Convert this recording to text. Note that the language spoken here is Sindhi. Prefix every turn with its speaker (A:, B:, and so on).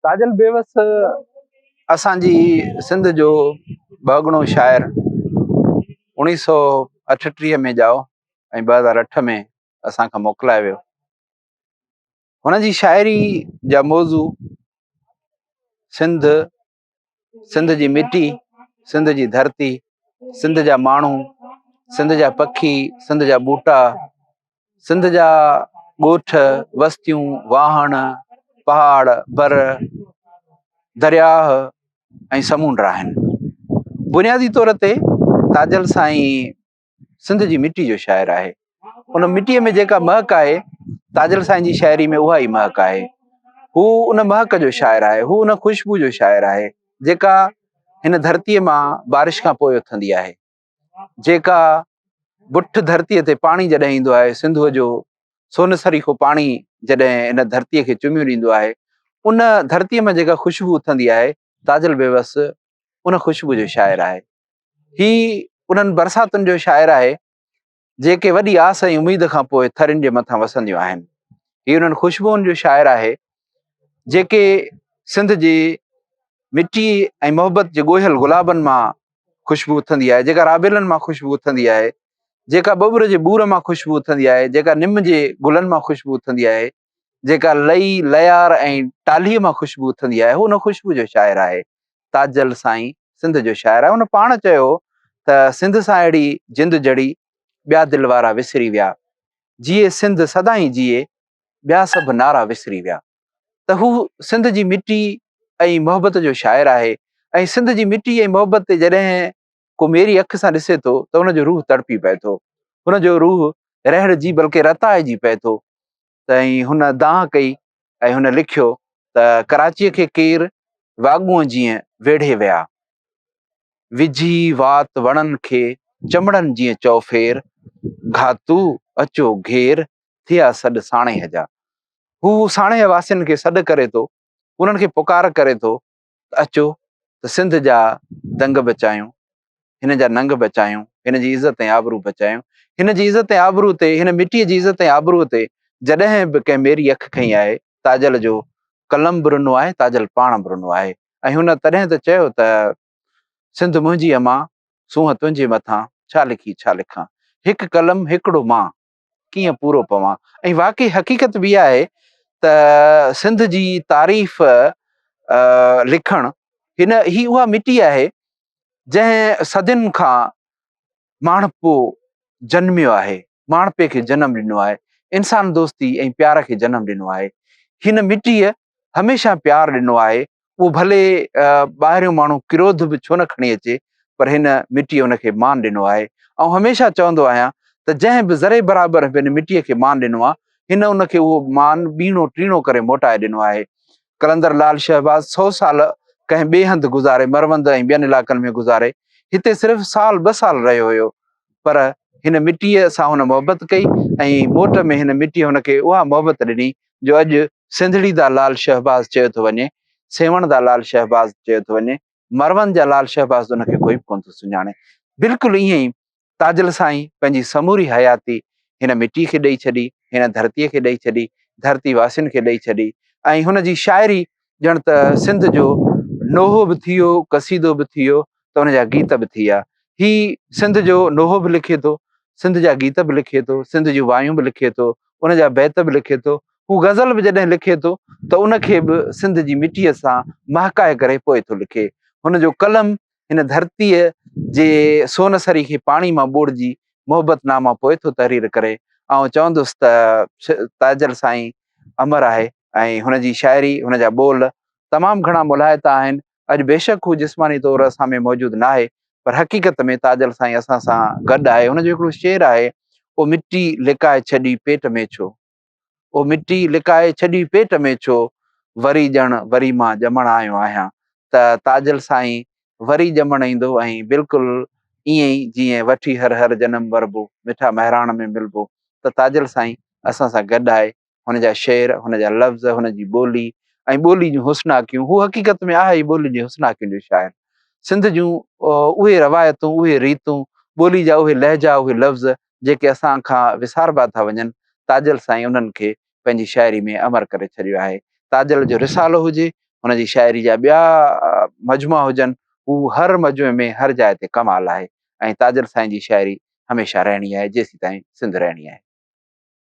A: تاجل بيوس اسان جي سنڌ جو ٻهڳڻو شاعر 1938 ۾ ڄائو ۽ 2008 ۾ اسان کان موڪلائي ويو. هن جي شاعري جا موضوع سنڌ، سنڌ جي مٽي، سنڌ جي ڌرتي، سنڌ جا ماڻهو، سنڌ جا پکي، سنڌ جا ٻوٽا، سنڌ جا ڳوٺ، وستيون، واهڻ، پهاڙ، بر، درياهه ۽ سمونڊ آهن. بنيادي طور تي تاجل سائين سنڌ جي مٽي جو شاعر آهي. ان مٽيء ۾ جيڪا مهڪ آهي، تاجل سائين جي شاعري ۾ اها ئي مهڪ آهي. هو ان مهڪ جو شاعر آهي، هو ان خوشبو جو شاعر آهي، جيڪا هن ڌرتيء مان بارش کان پوء اٿندي آهي. جيڪا بٺ ڌرتيء تي پاڻي جڏهن ايندو آهي، سنڌوء جو سون سريکو پاڻي جڏهن هن ڌرتيء کي چميون ڏيندو آهي، ان ڌرتيء مان جيڪا خوشبو اٿندي آهي، تاجل بيوس ان خوشبو جو شاعر آهي. هي انهن برساتن جو شاعر آهي، جيڪي وڏي آس ۽ اميد کان پوء ٿرين جي مٿان وسنديون آهن. هي انهن خوشبوئن جو شاعر آهي، جيڪي سنڌ جي مٽي ۽ محبت جي ڳوهيل گلابن مان خوشبو اٿندي آهي، جيڪا رابيلن مان خوشبو اٿندي آهي، جيڪا ٻٻر جي ٻور مان خوشبو اٿندي آهي، جيڪا نم جي گلن مان خوشبو اٿندي آهي، جيڪا لئي، ليار ۽ ٽالهيء مان خوشبو اٿندي آهي، هو ان خوشبو جو شاعر آهي. تاجل سائين سنڌ جو شاعر آهي. هن پاڻ چيو ته سنڌ سان اهڙي جند جڙي، ٻيا دل وارا وسري ويا. جيئي سنڌ سدائين جيئي، ٻيا سڀ نعرا وسري ويا. ته هو سنڌ جي مٽي ۽ محبت جو شاعر آهي ۽ سنڌ جي مٽي ۽ محبت تي جڏهن ڪو ميري اک سان ڏسي ٿو ته ان جو روح تڙپي پئي ٿو. هن جو روح رهڙجي بلڪه رتائجي پئي ٿو. ته ۽ هن دانهن ڪئي ۽ هن لکيو ته ڪراچيء کي ڪير واڳونء جيئن ويڙهي ويا. وجهي وات وڻن کي چمڙن جيئن چؤڦير، گهاتو اچو گهير، ٿيا سڏ ساڻيهه جا. هو ساڻيهه واسين کي سڏ ڪري ٿو، انهن کي پڪار ڪري ٿو ته اچو ته سنڌ جا دنگ بچايون، هن جا ننگ بچايون، هن جي عزت ۽ آبرو بچايون. هن جي عزت ۽ آبرو تي، هن مٽيء جي عزت ۽ آبروء تي جڏهن به ڪنهن ميري اک کنئي آهي، تاجل جو قلم به رنو آهي، تاجل پاڻ به رنو آهي ۽ هن تڏهن ته چيو ته سنڌ منهنجي امان، سونهن تنهنجي مٿان، ڇا لکي ڇا لکان. هڪ قلم هڪڙو مان، ڪيئن پورو پوان ۽ واقعي حقيقت به اها آهي ته سنڌ جي تعريف لکڻ هن هي اها مٽي آهي جنهن صدين کان ماڻهپو جنميو آهي ماڻهپي کي جنم ڏنو آهي انسان دوستي ۽ پيار کي جنم ڏنو آهي هن مٽيء هميشه پيار ڏنو آهي اهو ڀلي ٻاهريون ماڻهو ڪروڌ به ڇو نه کڻي اچي پر هن مٽيء ان کي مان ڏنو آهي. آئون هميشه چوندو آهيان ته جنهن به ذري برابر به هن مٽيء کي مان ڏنو آهي، هن ان کي اهو مان ٻيڻو ٽيڻو ڪري موٽائي ڏنو آهي. قلندر لعل شهباز سو سال ڪنهن ٻئي هنڌ گذاري، مروند ۽ ٻين علائقن ۾ گذاري، هتي صرف سال ٻه سال رهيو هيو پر هن مٽيء سان هن محبت ڪئي ۽ موٽ ۾ هن مٽيء هن کي اها محبت ڏني جو اڄ سنڌڙي دا لال شهباز چيو ٿو وڃي، سيوهڻ دا لال شهباز چيو ٿو وڃي، مروند جا لال شهباز ته ان کي ڪوئي به ڪونه ٿو سڃاڻي. بلڪل ائين ئي تاجل سائين پنهنجي سموري حياتي هن مٽي کي ڏئي ڇڏي، هن ڌرتيء کي ڏئي ڇڏي، ڌرتي واسين کي ڏئي ڇڏي ۽ هن جي شاعري ڄڻ ته سنڌ جو نوحو به ٿي ويو، قصيدو به ٿي ويو ته ان جا گيت به ٿي ويا. هي سنڌ جو نوحو به لکي ٿو، سنڌ جا گيت به لکي ٿو، سنڌ جون وايون به لکي ٿو، ان جا بيت به لکي ٿو، هو غزل به جڏهن لکي ٿو ته ان کي به سنڌ جي مٽيء سان مهڪائي ڪري پوء ٿو لکي. هن جو قلم هن ڌرتيء جي سون سريکي پاڻي مان ٻوڙجي محبت ناما پوء ٿو تحرير ڪري. آئون چوندس ته تاجل سائين امر آهي ۽ هن جي شاعري، هن جا ٻول تمام گهڻا ملهائتا آهن. اڄ بيشڪ هو جسماني طور اسان ۾ موجود ناهي پر حقيقت ۾ تاجل سائين اسان سان گڏ آهي. هن جو هڪڙو شعر آهي، او مٽي لڪائي ڇڏي پيٽ ۾ ڇو؟ او مٽي لڪائي ڇڏي پيٽ ۾ ڇو؟ وري ڄڻ وري مان ڄمڻ آيو آهيان. ته تاجل سائين وري ڄمڻ ايندو ۽ بلڪل ائين ئي جيئن وٺي هر هر جنم وربو، مٺا مهراڻ ۾ ملبو. ته تاجل سائين اسان سان گڏ آهي. هن جا شعر، هن جا لفظ، هن جي ٻولي ۽ ٻولي جون حسناڪيون، هو حقيقت ۾ آهي ئي ٻولين جي حسناڪين جو شاعر. سنڌ جون اهي روايتون، اهي ريتون، ٻولي جا اهي لهجا، اهي لفظ جيڪي اسان کان وساربا ٿا وڃن، تاجل سائين انهن کي پنهنجي شاعري ۾ امر ڪري ڇڏيو آهي. تاجل جو رسالو هجي، هن جي شاعري جا ٻيا مجموعا هجن، هو هر مجموعي ۾ هر جاء تي ڪمال آهي ۽ تاجل سائين جي شاعري هميشه رهڻي آهي جيسيتائين سنڌ رهڻي آهي.